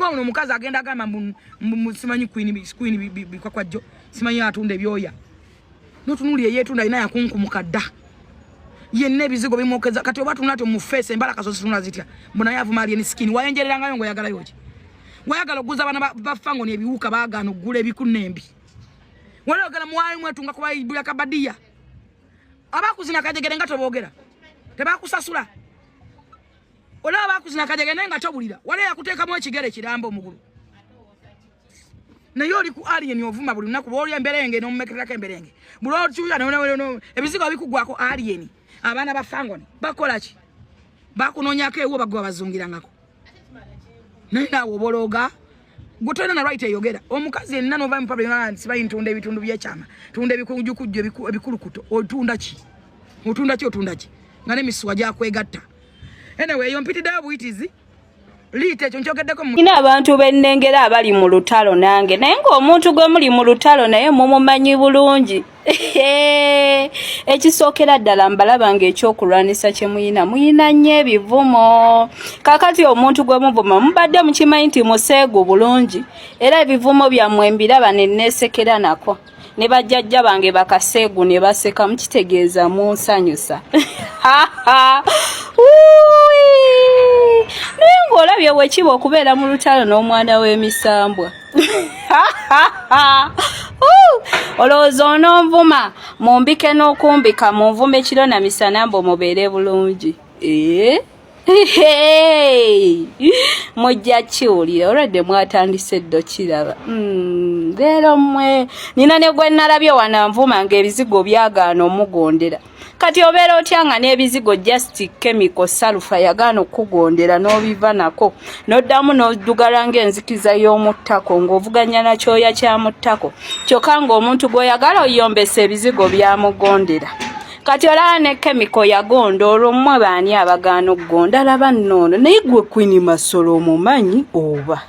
Ono omukazi agenda agamba mbu simanyi queen queen bikwakwajjo, simanyi atunda ebyoya. Notunuli eyetunda alina yakunkumuka dda. Yenna ebizigo bimwokeza kati oba tunula ti mu face embala kaso zitunula zitya. Mbu naye avuma alien skin. Wayenjererangayo ng'oyagalayo ki? Wayagala okuguza abaana ba Fangoni ebiwuka baagaana okugula ebikunnembi. Wali oyagala mwali mwetunga kuba ibula kabadiya. Abakuzina kajegere nga toboogera. Tebakusasula. Olaba bakuzina kajegere naye nga tobulira. Wali yakuteekamu ekigere kiramba omugulu. Naye oli ku alien ovuma buli lunaku bw'olya emberenge n'omumekererako emberenge. Buli okyuya ebizigo bikugwako alien. Abaana ba Fangoni bakola ki? Bakunoonyako ewuwo bagwa bazungirangako. Naye naawe obolooga. Gwe tolina na right eyogera. Omukazi yenna n'ova mu public n'agamba nti simanyi ntunda ebitundu by'ekyama, tunda ebikujjukujju ebikulukuto. Otunda ki? Otunda ki? Otunda ki? Nga n'emisuwa gyakwegatta. Anyway, eyo mpitiddeyo buyitizi. Liita ekyo nkyogeddeko mu Nina abantu bennengera abali mu lutalo nange, naye ng'omuntu gwe muli mu lutalo naye mumumanyi bulungi. Ekisookera ddala mbalaba ng'ekyokulwanisa kye muyina, muyina nnyo ebivumo. Kaakati omuntu gwe muvuma mubadde mukimanyi nti museegu bulungi, era ebivumo byammwe mbiraba ne neesekera nako. Ne bajjajja bange bakaseegu ne baseka, mukitegeeza munsanyusa. Naye ng'olabye bwe kiba okubeera mu lutalo n'omwana w'emisambwa. Olowooza ononvuma mumbike n'okumbika, munvume kiro na misana mbu mubeere bulungi. Mujja kiwulira olwedde mwatandise ddo kiraba. Leero mmwe nina ne gwe nalabye wano nvuma ng'ebizigo byagaana omugondera. Kati obeera otya nga n'ebizigo just chemical sulfur yagaana okukugondera n'obiva nako n'oddamu n'oddugala ng'enzikiza y'omuttako ng'ovuganya na kyoya kya muttako, kyokka ng'omuntu gw'oyagala oyombesa ebizigo byamugondera. Kati olaba ne chemical yagonda, olwo mmwe baani abagaana okugonda? Laba nno ono. Naye gwe Queen Masolo omumanyi oba?